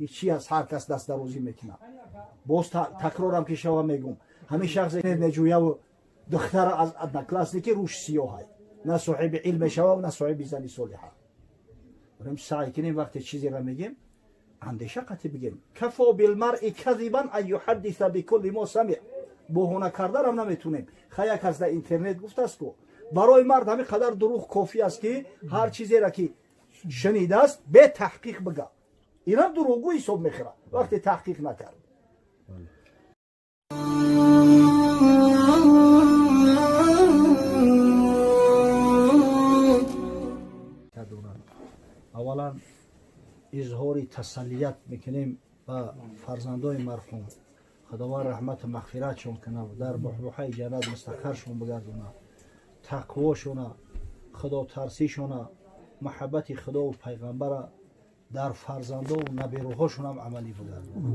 Ҳеҷ аз ҳар кас даст дарозӣ мекунад. Боз такрорам ки шава мегум. Ҳамин шахсе меҷӯяву духтара аз одноклассники рӯш сиёҳай. На соҳиби илм мешава, на соҳиби зани солиҳа. Барем саъй кунем вақте чизеро мегем, андеша қатъи бигем. Кафо билмаръи казибан ан юҳаддиса бикулли мо самиъ. Баҳона карданам наметунем. Хай як кас дар интернет гуфтааст ку барои мард ҳамин қадар дурӯғ кофӣ аст ки ҳар чизеро ки шунидааст бетаҳқиқ бига. Инам дурӯғгӯ ҳисоб мехӯрад вақте таҳқиқ накард. Аввалан изҳори тасаллият мекунем ба фарзандои марҳум. Худованд раҳмату мағфиратшон кунад, дар буҳбуҳаи ҷаннат мустақаршон бигардонад, тақвошона, худотарсишона, муҳаббати худову пайғамбара дар фарзандову наберуҳошонам амалӣ бигардонад.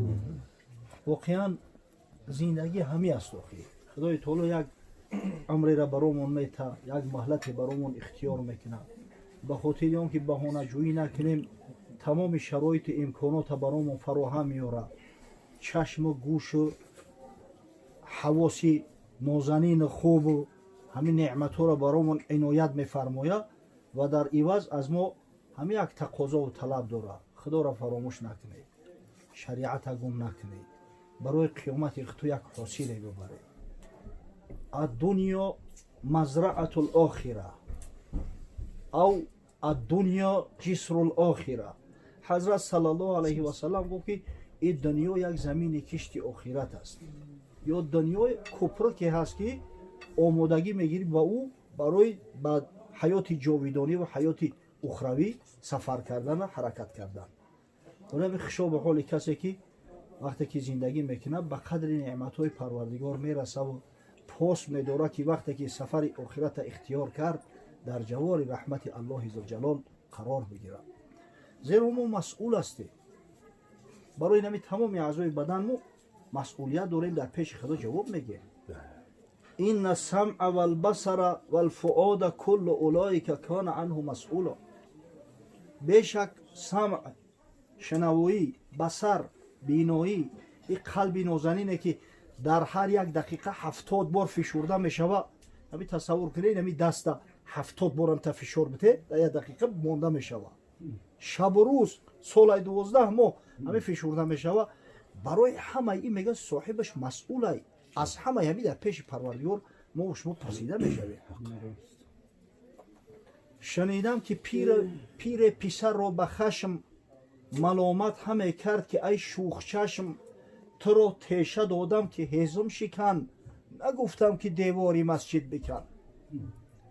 Воқеан зиндагӣ ҳамин аст. Охи Худои таоло як умреро баромон мета, як маҳлате баромон ихтиёр мекунад. Ба хотири он ки баҳонаҷӯӣ накунем, тамоми шароиту имконота баромон фароҳам меорад. Чашму гӯшу ҳавоси нозанину хубу ҳамин неъматҳоро баромон иноят мефармояд ва дар иваз аз мо ҳамин як тақозову талаб дорад. Худоро фаромӯш накунед, шариата гум накунед, барои қиёмати ту як ҳосиле бибаред. Аддунё мазраату лохира ав аддунё ҷисру лохира. Ҳазрат саллаллоҳу алайҳи васаллам гуфт ки ин дунё як замини кишти охират аст. Ё дунёи купры ки ҳаст ки омодагӣ мегирӣ ба ӯ барои ба ҳаёти ҷовидонӣ ва ҳаёти ухравӣ сафар кардану ҳаракат кардан. Онами хишобу ҳоли касе ки вақте ки зиндагӣ мекунад ба қадри неъматҳои Парвардигор мерасаву пос медорад ки вақте ки сафари охирата ихтиёр кард дар ҷавори раҳмати Аллоҳи зулҷалол қарор бигирад. Зеро мо масъул ҳастем. Барои нами тамоми аъзои бадан мо масъулият дорем, дар пеши Худо ҷавоб мегӯем. Инна самъа валбасара валфуода куллу улоика кана анҳу масъула. Бешак самъ, шунавоӣ, басар, биноӣ, ин қалби нозанине ки дар ҳар як дақиқа 70 бор фишурда мешавад. Ҳами тасаввур кунед, ҳами даста 70 борам та фишор бите, дар як дақиқа монда мешавад. Шабу рӯз солаи 12 моҳ ҳами фишурда мешавад. Барои ҳамаи ин мегӯяд соҳибаш масъулай. Аз ҳамаи ҳами дар пеши Парвардигор мо шумо пурсида мешавем. Шунидам ки пире писарро ба хашм маломат ҳаме кард ки ай шӯхчашм, туро теша додам ки ҳезум шикан, нагуфтам ки девори масҷид бикан.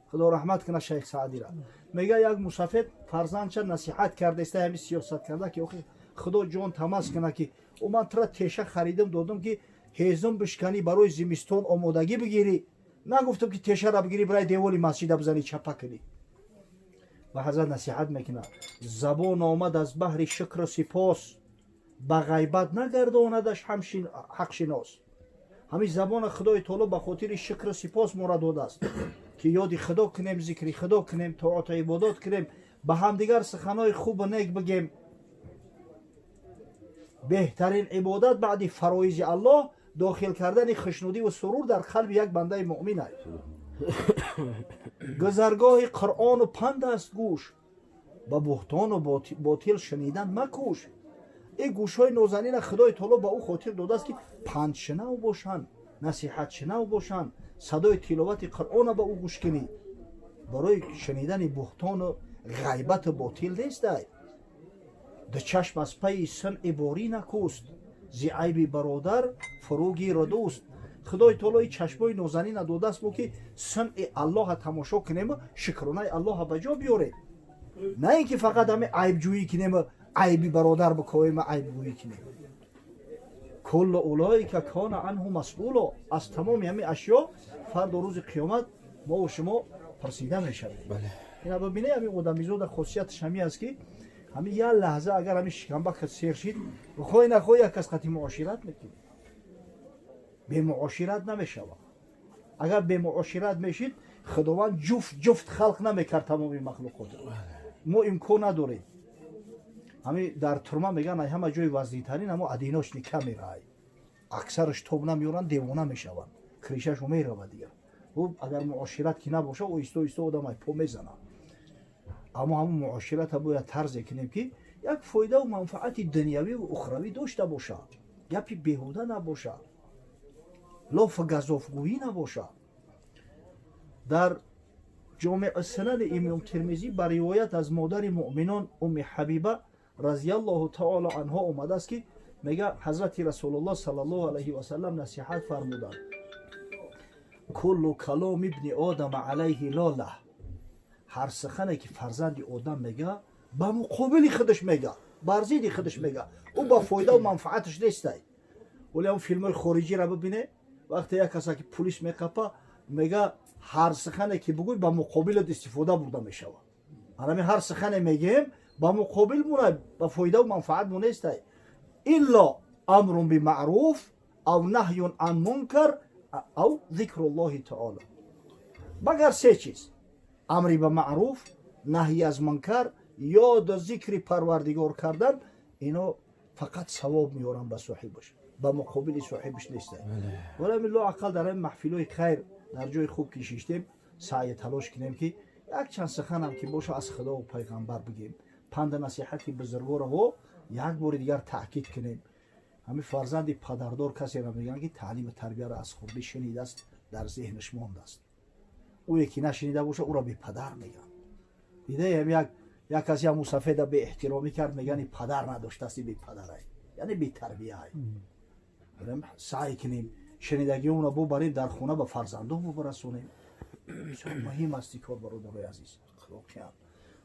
Худо раҳмат кунад шайх Саъдира. Мега як мусафед фарзандча насиҳат кардаиста, ҳами сиёсат карда ки охи Худо ҷон тамаз кунад ки ӯ ман тура теша харидам додам ки ҳезум бишканӣ, барои зимистон омодагӣ бигирӣ, нагуфтам ки тешара бигирӣ барои деволи масҷида бизанӣ, чапа кунӣ. Ва ҳазрат насиҳат мекунад: забон омад аз баҳри шукру сипос, ба ғайбат нагардонадаш ҳақшинос. Ҳамин забона Худои таоло ба хотири шукру сипос мора додааст ки ёди Худо кунем, зикри Худо кунем, тоату ибодат кунем, ба ҳамдигар суханҳои хубу нек бигем. Беҳтарин ибодат баъди фароизи Аллоҳ дохил кардани хушнудӣ ва сурур дар қалби як бандаи муъмин аст. Гузаргоҳи Қуръону панд аст гӯш, ба буҳтону ботил шунидан макӯш. Ин гӯшҳои нозанина Худои таоло ба ӯ хотир додааст ки пандшунав бошанд, насиҳатшунав бошанд, садои тиловати Қуръона ба ӯ гӯш кунӣ. Барои шунидани буҳтону ғайбату ботил нестай. Ду чашм аз пайи сунъи борӣ накӯст, зи айби бародар фурӯ гиру дӯст. Худои таоло ин чашмои нозанина додааст мо ки сунъи Аллоҳа тамошо кунему шукронаи Аллоҳа ба ҷо биёрем, на ин ки фақат ҳами айбҷӯӣ кунему айби бародар бикоему айбгӯӣ кунем. Куллу улоика кона анҳу масъуло. Аз тамоми ҳамин ашё фардо рӯзи қиёмат мо шумо пурсида мешавем. Ина бибинед, ҳамин одамизода хосияташ ҳамин аст ки ҳамин як лаҳза агар ҳамин шикамбака сер шид, хоҳӣ нахоҳӣ як кас қати муошират мекунӣ. Бемуошират намешавад. Агар бемуошират мешид, Худованд ҷуфт ҷуфт халқ намекард тамоми махлуқотро. Мо имкон надорем. Ҳами дар турма меган ай ҳама ҷои вазнитарин ҳамо одиночный камера ай. Аксараш тоб намеёранд, девона мешаванд. Кришашу меравад дигар. Ӯ агар муошират ки набоша, оҳиста оҳиста одам ай по мезанад. Аммо ҳамон муоширата бояд тарзе кунем, ки як фоидаву манфаати дунявиву ухравӣ дошта бошад, гапи беҳуда набошад, лофу газофгӯӣ набошад. Дар Ҷомеъ Сунани Имом Термизӣ ба ривоят аз модари муъминон Умми Ҳабиба разиаллоҳу таоло анҳо омадааст, ки мега ҳазрати Расулуллоҳ саллаллоҳу алайҳи васалам насиҳат фармуданд: куллу каломи ибни одама алайҳи лола. Ҳар сухане ки фарзанди одам мега, ба муқобили худаш мега, бар зидди худаш мега, ӯ ба фоидаву манфааташ нестай. Вале ҳам филмҳои хориҷиро бибине, вақте як каса ки пулис меқапа, мега ҳар сухане ки бугӯй, ба муқобилат истифода бурда мешавад. Анами ҳар сухане мегӯем, ба муқобил муна, ба фоидаву манфаат му нестай. Илло амрун бимаъруф ав наҳюн ан мункар ав зикруллоҳи таоло. Магар се чиз: амри ба маъруф, наҳй аз мункар, ёду зикри Парвардигор кардан. Ино фақат савоб меоранд ба соҳибаш, ба муқобили соҳибаш нестай. Вале лоақал дар ин маҳфилҳои хайр, дар ҷои хуб ки шиштем, саъю талош кунем, ки якчанд суханам ки боша, аз Худову пайғамбар бигем, панду насиҳати бузургораҳо як бори дигар таъкид кунем. Ҳамин фарзанди падардор касеро мегӯянд, ки таълиму тарбияро аз хурдӣ шунидааст, дар зеҳнаш мондааст. Ӯе ки нашунида боша, ӯро бепадар мегӯянд. Дидаем, як касе ҳам мусафеда беэҳтиромӣ кард, мегӯянд падар надоштааст, бепадарай, яъне бетарбияй. Саъй кунем, шунидагиҳоро бубарем, дар хона ба фарзандонмо барасонем. Бисёр муҳим аст ин кор, бародарои азиз, воқеан.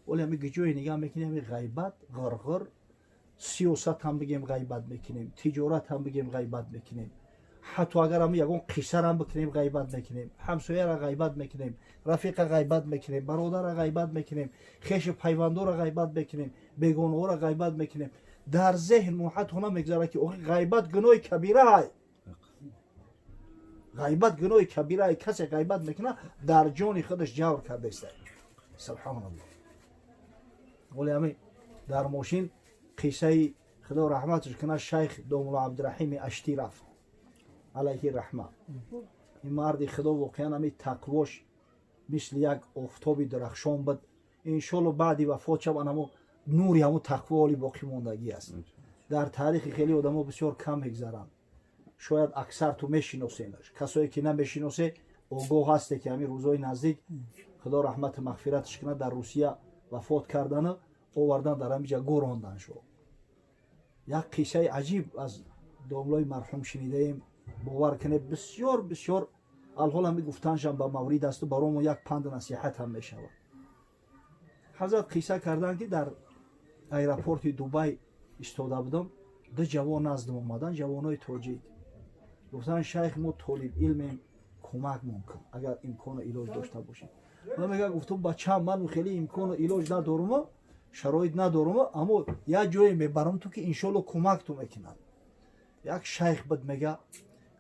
Вале ҳами ҷое нигаҳ мекунем, ҳами ғайбат, ғирғир, сиёсат ҳам бигем, ғайбат мекунем, тиҷорат ҳам бигем, ғайбат мекунем, ҳатто агар ҳам ягон қиссарам бикунем, ғайбат мекунем, ҳамсояра ғайбат мекунем, рафиқа ғайбат мекунем, бародара ғайбат мекунем, хешу пайвандора ғайбат мекунем, бегонаҳоро ғайбат мекунем. Дар зеҳн мо ҳатто намегзарад, ки ғайбат гуноҳи кабираай, ғайбат гуноҳи кабираай. Касе ғайбат мекунад, дар ҷони худаш ҷавр кардаиста. Субҳаналлоҳ. Вале ҳами дар мошин қиссаи, Худо раҳматаш кунад, шайх домулло Абдураҳими Аштӣ рафт, алайҳи раҳма. Ин марди Худо воқеан ҳами тақвош мисли як офтоби дурахшон буд. Иншолло, баъди вафот шав, анамо нури ҳамо тақво оли боқӣ мондагӣ аст. Дар таърихи хеле одамо бисёр кам мегзаранд. Шояд аксар ту мешиносенаш, касое ки намешиносе, огоҳ ҳасте, ки ҳамин рӯзҳои наздик, Худо раҳмату мағфираташ кунад, дар Русия вафот кардану овардан, дар ҳамиҷа гӯрондан шо. Як қиссаи аҷиб аз домлои марҳум шунидаем, бовар кунед, бисёр бисёр алҳол ҳами гуфтаншам ба маврид асту баромо як панду насиҳат ҳам мешавад. Ҳазрат қисса карданд, ки дар аэропорти Дубай истода будам, ду ҷавон наздим омадан, ҷавонои тоҷик. Гуфтанд: «Шайх, мо толиб илмем, кӯмакмон кун, агар имкону илоҷ дошта бошем». Мега, гуфтум: «Бачам, ман хеле имкону илоҷ надорумо, шароит надорумо, аммо як ҷое мебарам ту, ки иншолло кӯмакту мекунад». Як шайх буд, мега,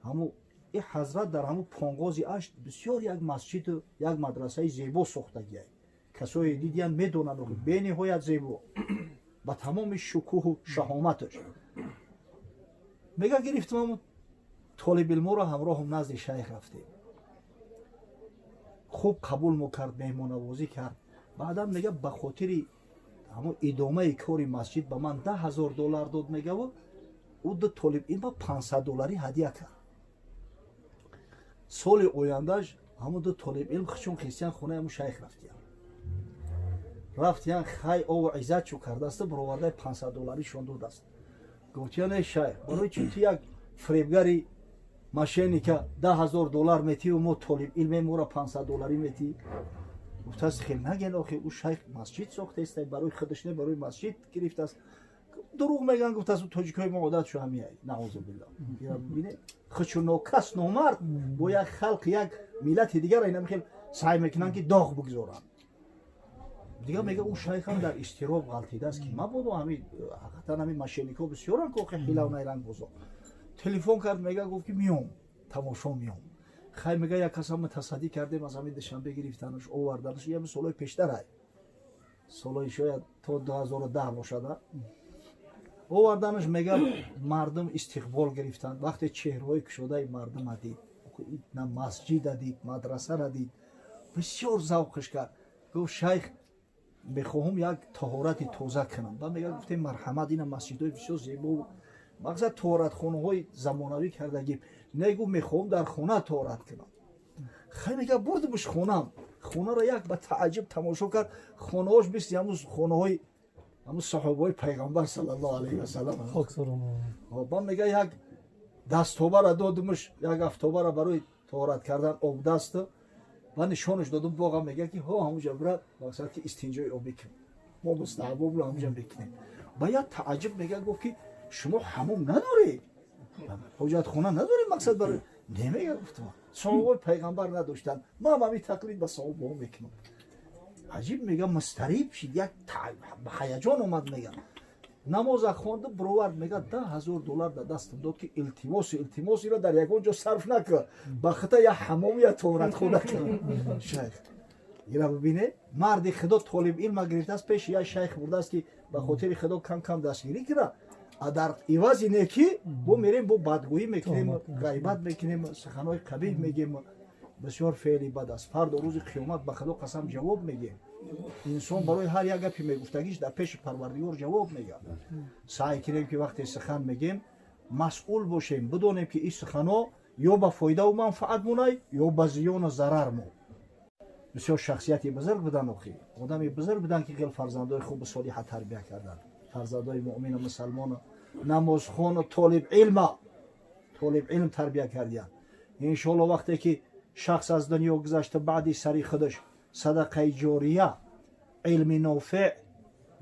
ҳаму и ҳазрат дар ҳаму Понғози Ашт бисёр як масҷиду як мадрасаи зебо сохтагиай. Касое дидиян, медонанд, бениҳоят зебо, ба тамоми шукӯҳу шаҳоматаш. Мега, гирифтам ҳаму толибилморо, ҳамроҳам назди шайх рафтем. Хуб қабул мо кард, меҳмонавозӣ кард. Баъдан, мега, ба хотири ҳамун идомаи кори масҷид ба ман 10 000 доллар дод, мегаву ӯ ду толиб илма 500 долларӣ ҳадя кард. Соли ояндаш ҳамун ду толиб илм чун христиан хонаи ҳамун шайх рафтиян. Хай, ову иззат чӯ кардааст, баровардаи 500 долларишон додааст. Гуфтиян: «Эй шайх, барои чи ту як фиребгари мошенника 10 000 доллар метиву мо толиб илме моро 500 долларӣ метӣ?» Гуфтааст: «Хел наген, охи ӯ шайх масҷид сохтааст, барои худаш не, барои масҷид гирифтааст». «Дурӯғ меган», гуфтааст, «тоҷикҳои мо одат шу ҳамияй». Наъузу биллоҳ. Бибине, худшу нокас, номард бо як халқ, як миллати дигар инам хел саъй мекунанд, ки доғ бигзоранд. Дигар, мега, ӯ шайхам дар изтироб ғалтидааст, ки мабодо ҳами ҳақиқатан ҳами мошенникҳо бисёранд, ки охи ҳилав найранг бозо. Телефон кард, мега, гуфт, ки миём, тамошо миём. Хай, мега, як каса мутасаддӣ кардем, аз ҳамин Душанбе гирифтанаш, оварданаш. Ями солҳои пештарай, солҳои шояд то 2010 бошада. Оварданаш мега мардум истиқбол гирифтанд. Вақте чеҳраҳои кушодаи мардума дид, на масҷида дид, мадрасара дид, бисёр завқш кард. Гуфт шайх мехоҳам як таҳорати тоза кунам. Ба мега гуфтем марҳамат, ина масҷидҳои бисёр зебо, мақсад таҳоратхонаҳои замонавӣ кардагим. Не, гуфт мехоҳам дар хона таҳорат кунам. Хай мега бурдимш хонам. Хонаро як ба тааҷҷуб тамошо кард. Хонаҳош мисли ҳамун хонаҳои ҳамун саҳобаҳои пайғамбар саллаллоҳу алайҳи васаллам. Ба мега як дасттобара додимш, як афтобара барои таҳорат кардан обдасту ва нишонаш додум. Боға мега ки ҳо ҳамуҷа бира, мақсад ки истинҷои обӣ кун, мо мустаҳабобро ҳамуҷа мекунем. Ба як тааҷҷуб мега гуфт ки шумо ҳамом надоред, ҳоҷатхона надоред, мақсад барои не мега гуфтам саҳобаи пайғамбар надоштанд, ман ҳами тақлид ба саҳобаҳо мекунам. Аҷиб мега мустариб шид, як ба ҳаяҷон омад. Мега намоза хонду бировард, мега $10,000 дар дастам дод ки илтимосу илтимос иро дар ягон ҷо сарф накун, ба хита як ҳамом я тоҳоратхона кун. Шайх ира бибине, марди худо толиб илма гирифтааст, пеши як шайх бурдааст ки ба хотири худо кам кам дастгирӣ кунад, а дар ивази некӣ бо мерем бо бадгӯӣ мекунем, ғайбат мекунем, суханҳои қабиҳ мегем. Бисёр феъли бад аст. Фардо рӯзи қиёмат ба худо қасам ҷавоб мегем. Инсон барои ҳар як гапи мегуфтагиш дар пеши парвардигор ҷавоб мегӯяд. Саъй кунем ки вақте сухан мегем масъул бошем, бидонем ки ин суханҳо ё ба фоидаву манфаат монай, ё ба зиёну зарар мо. Бисёр шахсияти бузург будан, охи одами бузург будан ки хел фарзандои хубу солиҳа тарбия карданд, фарзандои муъмину мусалмону намозхону толибилма, толибилм тарбия кардиянд. Иншоалло вақте ки шахс аз дунё гузашта, баъди сари худаш садақаи ҷория, илми нофеъ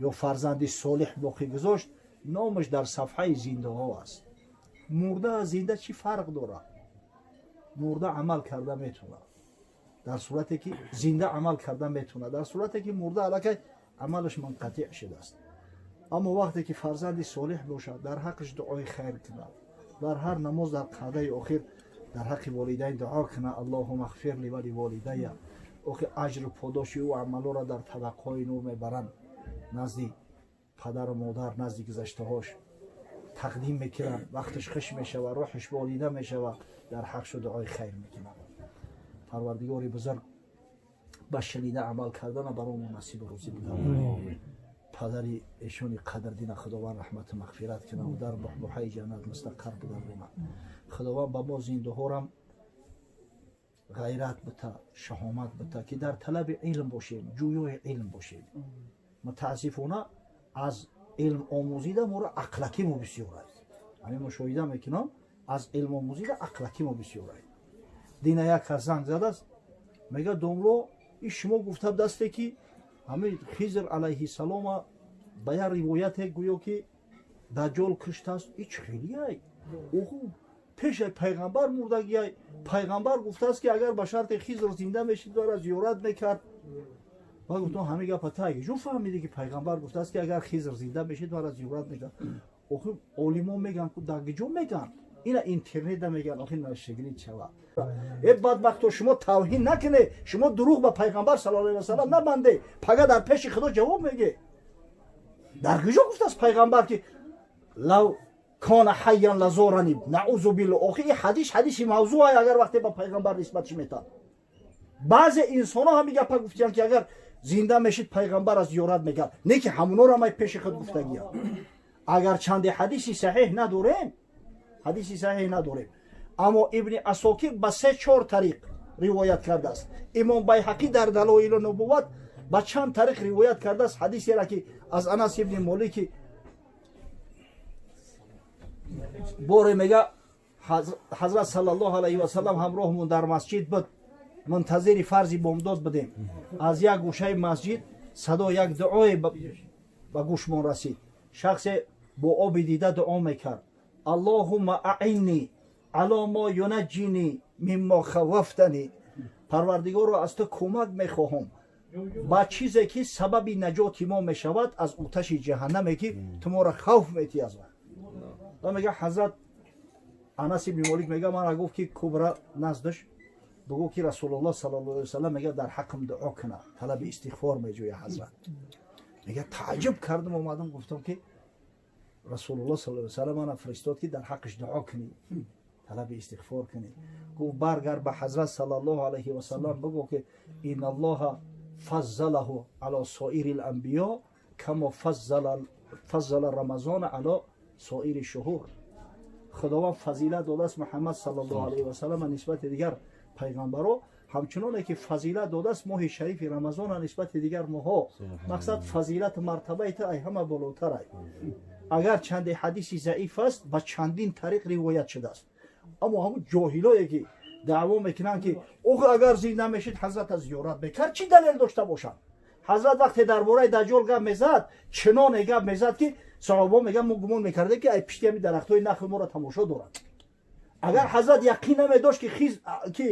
ё фарзанди солиҳ боқӣ гузошт, номаш дар сафҳаи зиндаҳо аст. Мурда аз зинда чӣ фарқ дорад? Мурда амал карда метавонад, дар сурате ки зинда амал карда метавонад, дар сурате ки мурда аллакай амалаш мунқатиъ шудааст. Аммо вақте ки фарзанди солиҳ бошад, дар ҳаққаш дуои хайр кунад, дар ҳар намоз дар қаъдаи охир дар ҳаққи волидайн дуо кунад, аллоҳума ғфир ли ва ливолидая, охи аҷру подоши ӯ амалҳоро дар табақҳои нур мебаранд, назди падару модар, назди гузаштаҳош тақдим мекунанд. Вақташ хуш мешавад, рӯҳаш болида мешавад, дар ҳақшу дуои хайр мекунанд. Парвардигори бузург ба шунида амал кардана баромо насибу рӯзӣ бигардонад. Падари эшони қадрдина Худованд раҳмату мағфират кунад ва дар буҳбуҳаи ҷаннат мустақар бигардонад. Худованд ба мо зиндаҳорам ғайрат бита, шаҳомат бита ки дар талаби илм бошем, ҷӯёи илм бошем. Мутаассифона аз илм омӯзида моро ақлакӣ мо бисёр аст. Ҳамин мушоҳида мекунам, аз илм омӯзида ақлакӣ мо бисёр аст. Дина як кас занг задааст, мега домло и шумо гуфта будасте ки ҳамин Хизр алайҳиссалома ба як ривояте гӯё ки Даҷҷол куштааст. И чӣ хелияй? Оху пешаи пайғамбар мурдагияй. Пайғамбар гуфтааст ки агар ба шарти Хизр зинда мешид вара зиёрат мекард. Ва гуфтам ҳамин гапа та ҷо фаҳмидӣ ки пайғамбар гуфтааст ки агар Хизр зинда мешид вара зиёрат мекард? Охи олимон мегӯянд, дар ҷо мегӯянд, ина интернетда мегӯянд, охи нашигрид шава. Э бадбахто, шумо тавҳин накунед, шумо дурӯғ ба пайғамбар саллаллоҳу алайҳи васаллам набанде, пага дар пеши худо ҷавоб меге. Дар куҷо гуфтааст пайғамбар ки лав кона ҳайян лазорани, наузу биллоҳ? Охи ин ҳадис ҳадиси мавзӯъ, агар вақте ба пайғамбар нисбатш метад. Баъзе инсонҳо ҳамин гапа гуфтиянд ки агар зинда мешид пайғамбар аз зиёрат мекард, не ки ҳамунора май пеши худ гуфтагия. Агар чанде ҳадиси саҳеҳ надорем, ҳадиси саҳеҳ надорем, аммо Ибни Асокир ба 3-4 тариқ ривоят кардааст. Имом Байҳақӣ дар Далоилу нубувват ба чанд тариқ ривоят кардааст ҳадисеро ки аз Анас ибни Молики боре мега ҳазрат саллаллоҳу алайҳи васаллам ҳамроҳмон дар масҷид буд, мунтазири фарзи бомдод будем. Аз як гӯшаи масҷид садо як дуое ба гӯшмон расид. Шахсе бо оби дида дуо мекард: аллоҳумма аинни ало мо юнаҷҷини миммо хавафтани. Парвардигоро, аз ту кӯмак мехоҳам ба чизе ки сабаби наҷоти мо мешавад аз оташи ҷаҳаннаме ки ту моро хавф метиҳӣ аз он. Ва мега ҳазрат Анас ибни Молик мега мана гуфт ки кубра наздаш бигӯ ки Расулуллоҳ саллаллоҳу алайҳи васаллам мега дар ҳаққам дуо кунад, талаби истиғфор меҷӯя ҳазрат. Мега тааҷҷуб кардам, омадам гуфтам ки Расулуллоҳ саллаллоҳу алайҳи васаллам мана фиристод, ки дар ҳаққаш дуо кунӣ, талаби истиғфор кунӣ. Гуфт: баргард, ба ҳазрат саллаллоҳу алайҳи васаллам бигӯ, ки инналлоҳа фаззалаҳу ала соири ланбиё кама фаззала рамазона ала соири шуҳур. Худованд фазилат додааст Муҳаммад саллаллоҳу алайҳи васаллам нисбати дигар пайғамбаро, ҳамчуноне ки фазилат додааст моҳи шарифи Рамазона нисбати дигар моҳҳо. Мақсад, фазилату мартабаи ту ай ҳама болотарай. Агар чанде ҳадиси заиф аст, ба чандин тариқ ривоят шудааст, аммо ҳамун ҷоҳилое ки даъво мекунанд, ки ӯ агар зинда мешид, ҳазрата зиёрат мекард, чӣ далел дошта бошанд? Ҳазрат вақте дар бораи Даҷҷол гап мезад, чуноне гап мезад, ки саҳобаҳо мегӯянд, мо гумон мекардем, ки ай пишти ҳами дарахтҳои нахл моро тамошо дорад. Агар ҳазрат яқин намедошт, ки хиз ки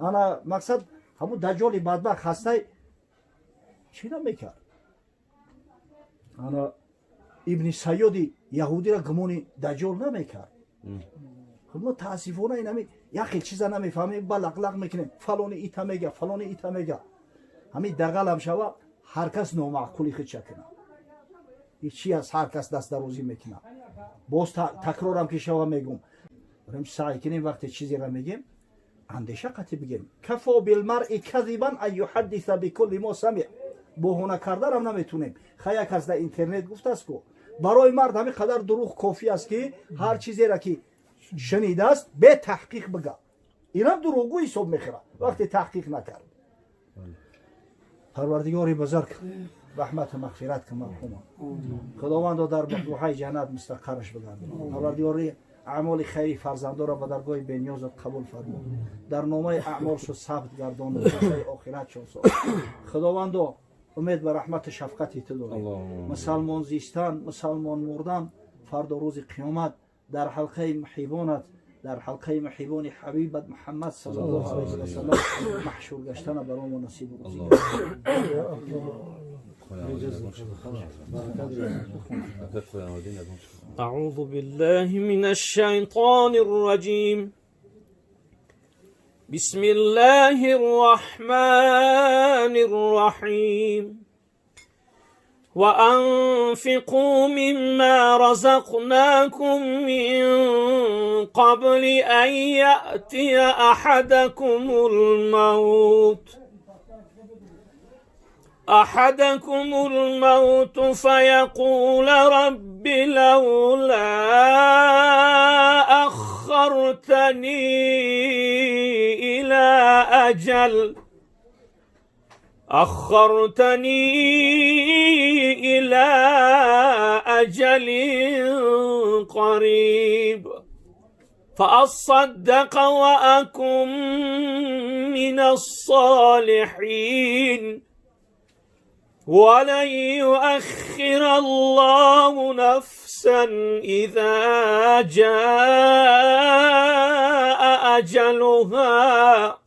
ана мақсад ҳамун Даҷҷоли бадбахт ҳастай, чӣ намекард? Ана Ибни Сайёди яҳудиро гумони Даҷҷол намекард. Мо таассифона инами як хел чиза намефаҳмем, ба лақлақ мекунем: фалони ита мега, фалони ита мега. Ҳамин дағалам шава, ҳар кас номаъқули худша кунад. Чи аст, ҳар кас дастдарозӣ мекунад. Боз такрорам ки шава мегум, саъй кунем, вақте чизеро мегем, андеша қатӣ бигем. كفى بالمرء كذبا أن يحدث بكل ما سمع. боҳона карданам наметунем. Хая кас дар интернет гуфтааст ку: барои мард ҳамин қадар дурӯғ кофӣ аст, ки ҳар чизеро ки шунидааст, бетаҳқиқ бига. Инам дурӯғгӯ ҳисоб мехӯрад, вақте таҳқиқ накард. Парвардигори бузург, раҳмату мағфират кун марҳума. Худовандо, дар баҳдуҳаи ҷаннат мустақарраш бигардон. Парвардигори, аъмоли хайри фарзандоро ба даргоҳи бениёзат қабул фармо, дар номаи аъмолшо сабт гардон, охиратшон соз. Худовандо, умед ба раҳмату шафқати ту дорем. Мусалмон зистан, мусалмон мурдан, фардо рӯзи қиёмат дар ҳалқаи муҳибонат, дар ҳалқаи муҳибони ҳабибат Муҳаммад саллаллоҳу алайҳи васаллам маҳшур гаштана баромо насибу рӯзӣ. أعوذ بالله من الشيطان الرجيم. بسم الله الرحمن الرحيم. وأنفقوا مما رزقناكم من قبل أن يأتي أحدكم الموت فيقول رب لولا أخرتني إلى أجل أخرتني إلى أجل قريب فأصدق وأكن من الصالحين. ولن يؤخر الله نفسا إذا جاء أجلها،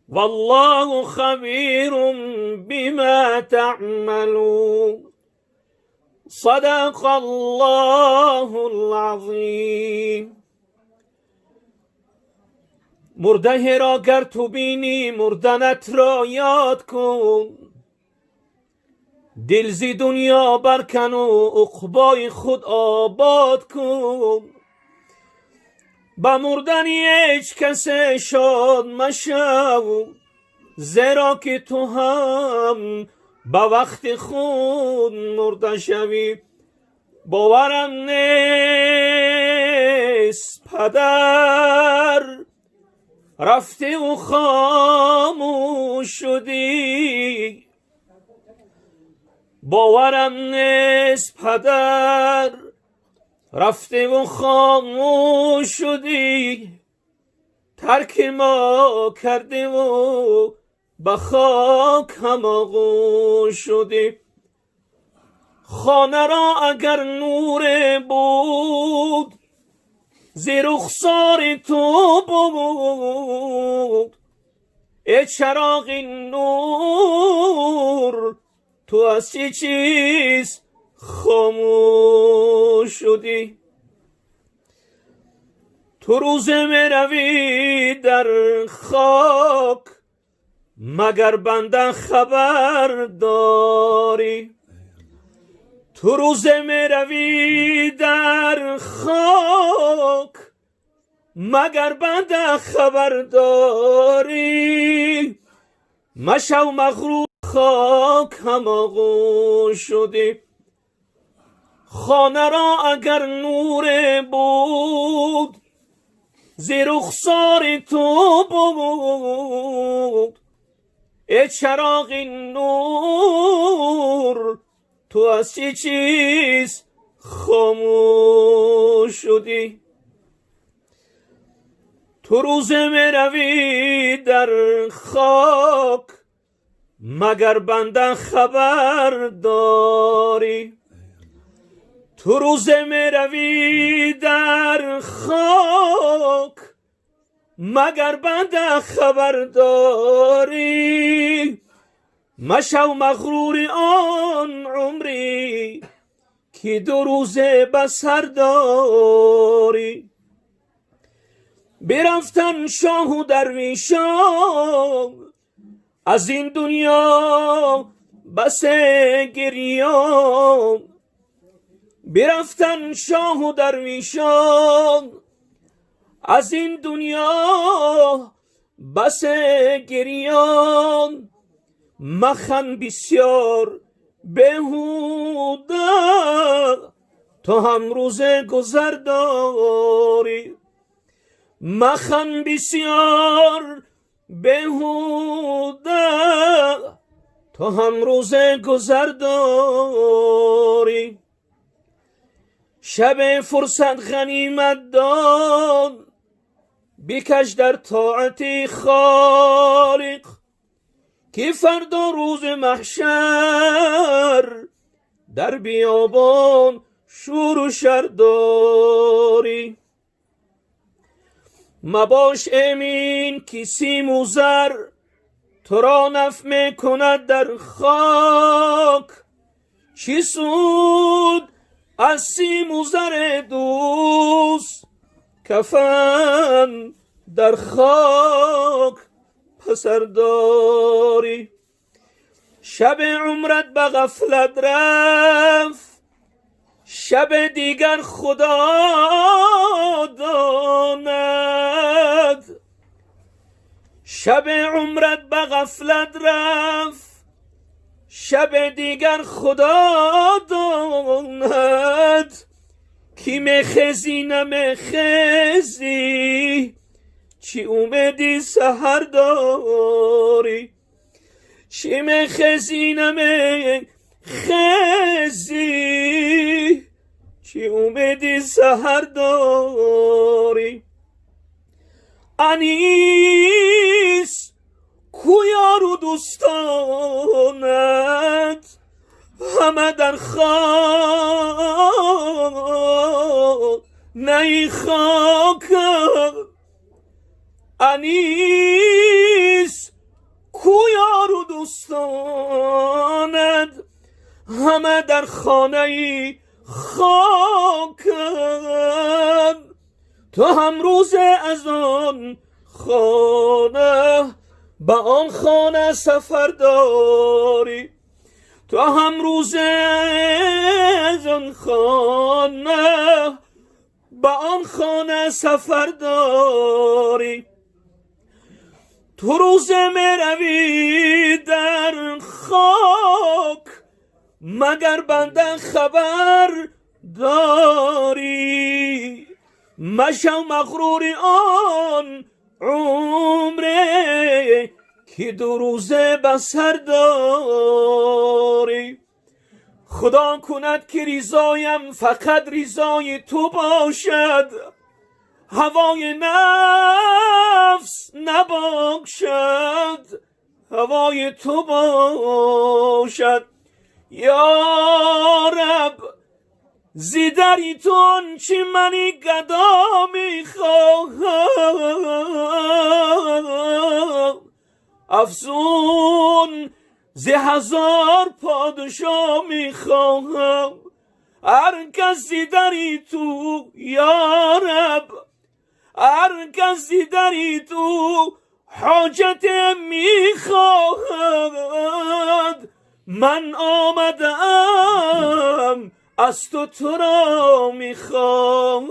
والله خبير بما تعملون. صدق الله العظيم. مرده را گر تو بینی، مردنت را یاد کن. دل زی دنیا برکن و عقبای خود آباد کن. به مردن هیچ کس شاد مشو، زیرا که تو هم به وقت خود مرده شوی. باورم نیست پدر، رفتی و خاموش شدی. باورم نیست پدر، رفتی و خاموش شدی. ترک ما کردی و به خاک هم آغوش شدی. خانه را اگر نور بود، زیر رخسار تو بود. ای چراغ نور، تو از چه چیز خاموش شدی؟ تو روز می در خاک، مگر بنده خبر داری؟ Ту рӯзе меравӣ дар хок, магар банда хабар дорӣ? Машав мағрур, хок ҳамоғӯш шудӣ. Хонаро агар нуре буд, зи рухсори ту буд. Э чароғи нур, ту аз чӣ чиз хомӯш шудӣ? Ту рӯзе меравӣ дар хок, магар банда хабар дорӣ? Ту рӯзе меравӣ дар хок, магар банда хабар дорӣ? Машав мағрури он умрӣ, ки ду рӯзе ба сар дорӣ. Бирафтан шоҳу дарвешон аз ин дунё басе гирён. Бирафтан шоҳу дарвешон аз ин дунё басе гирён. Махан бисёр беҳуда, то ҳам рӯзе гузар дорӣ. Махан бисёр беҳуда, то ҳам рӯзе гузар дорӣ. Шабе фурсат ғанимат дон, бикаш дар тоати Холиқ, ки фардо рӯзи маҳшар дар биёбон шӯру шар дорӣ. Мабош эмин, ки симу зар туро наф мекунад дар хок. Чӣ суд аз симу заре дӯст, кафан дар хок пасар дорӣ. Шаби умрат ба ғафлат рафт, шаби дигар Худо донад. Шаби умрат ба ғафлат рафт, шаби дигар Худо донад. Ки мехезӣ, намехезӣ, чӣ умеди саҳар дорӣ? Чӣ мехезӣ, намехезӣ, чӣ умеди саҳар дорӣ? Анис ку ёру дӯстонат ҳама дар хонаи хоканд. Анис ку ёру дӯстонат ҳама дар хонаи хоканд. Ту ҳам рӯзе аз он хона ба он хона сафар дорӣ. Ту ҳам рӯзе аз он хона ба он хона сафар дорӣ. Ту рӯзе меравӣ дар хок, магар банда хабар дорӣ? Машав мағрури он умре, ки ду рӯзе ба сар дорӣ. Худо кунад, ки ризоям фақат ризои ту бошад, ҳавои нафс набошад, ҳавои ту бошад. Ё Раб, зи дари ту он чи мани гадо мехоҳам, афзун зи ҳазор подшо мехоҳам. Ҳар кас зи дари ту, ё Раб, ҳар кас зи дари ту ҳоҷате мехоҳад. من آمدم از تو تو را میخوام.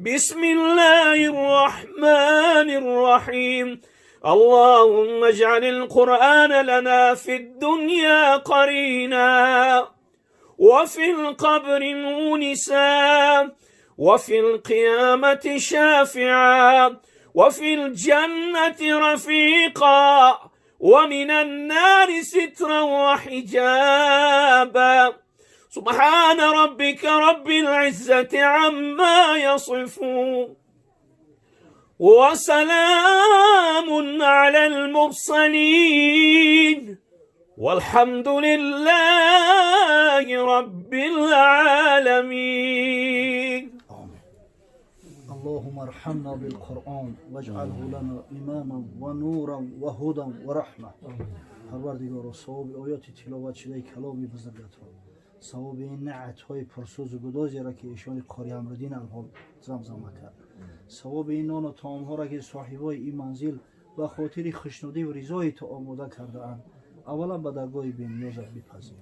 بسم الله الرحمن الرحیم. اللهم اجعل القرآن لنا في الدنيا قرينا، وفي القبر مونسا، وفي القيامة شافعا، وفي الجنة رفيقا، ومن النار سترا وحجابا. سبحان ربك رب العزة عما يصفون، وسلام على المرسلين، والحمد لله رب العالمين. آمين. اللهم ارحمنا بالقرآن واجعله لنا إماما ونورا وهدى ورحمة. پروردگارا، ثواب آیات تلاوت شده کلام بزرگت را، ثواب این نعت های پرسوز و گدازی را که ایشان قاری امرالدین الحال زمزمه کرد، ثواب این نان و طعام ها را که صاحبای این منزل به خاطر خوشنودی و رضای تو آماده کرده اند، اولا به درگاه بینیازت بپذیر،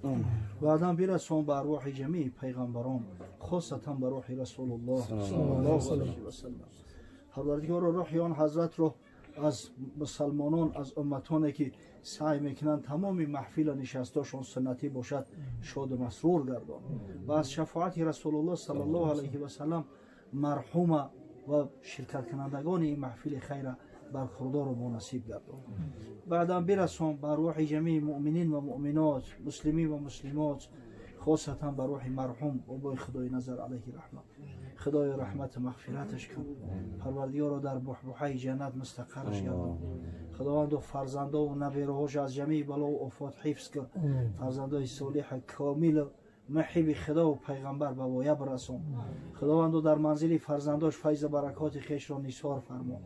بعدا برسان به ارواح جمیع پیغمبران، خاصتا به روح رسول الله صلی الله علیه و سلم. پروردگار، روح آن حضرت رو از مسلمانان، از امتانه که سعی میکنند تمام محفل نشستاشون سنتی باشد، شاد و مسرور گردان و از شفاعت رسول الله صلی الله علیه و سلم مرحوم و شرکت کنندگان این محفل خیر برخوردار و مناسب گردان. بعدا برسان بر روح جمیع مؤمنین و مؤمنات، مسلمین و مسلمات، خاصتا بر روح مرحوم بابای خدای نظر علیه رحمت. خدای رحمت مغفرتش کن، پروردگار در بحبوحه جنت مستقرش گردان. خداوند فرزندا و نبیرهاش از جمیع بلا و آفات حفظ کن. فرزندای صالح کامل محب خدا و پیغمبر به وایه برسان. خداوند در منزل فرزنداش فیض برکات خویش را نثار فرما.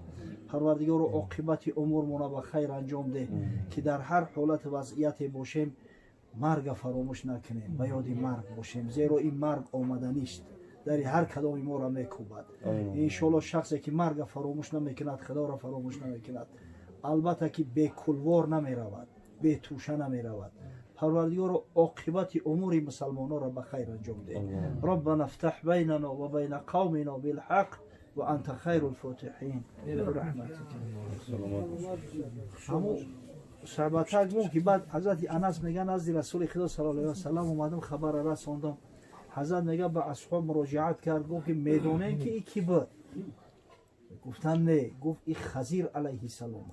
پروردگار عاقبت امورمون به خیر انجام ده که در هر حالت وضعیت باشیم مرگ فراموش نکنیم و یاد مرگ باشیم، زیرا این مرگ آمدنی است، در هر کدام ما را میکوبد. انشالله شخصی که مرگ فراموش نمیکند خدا را فراموش نمیکند. البته که به کلوار نمیرود، به توشه نمیرود. پروردگار عاقبت امور مسلمانان را به خیر انجام ده. ربنا افتح بیننا و بین قومنا بالحق و انت خیر الفاتحین برحمتک. همو صحبتک مو که بعد حضرت انس میگن از رسول خدا صلی الله علیه و سلم اومدم خبر رساندم. حضرت میگه به اصحاب مراجعت کرد، گفت که میدونین که این کی بود؟ گفتن نه. گفت این خضیر علیه السلام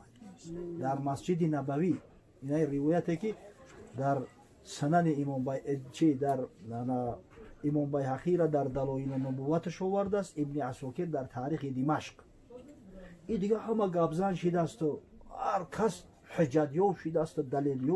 در مسجد نبوی. اینا روایته که در سنن امام چی در امام بیهقی را در دلایل نبوتش آورده است، ابن عساکر در تاریخ دمشق. این دیگه همه گبزن شده است و هر کس حجت یاب شده است و دلیل.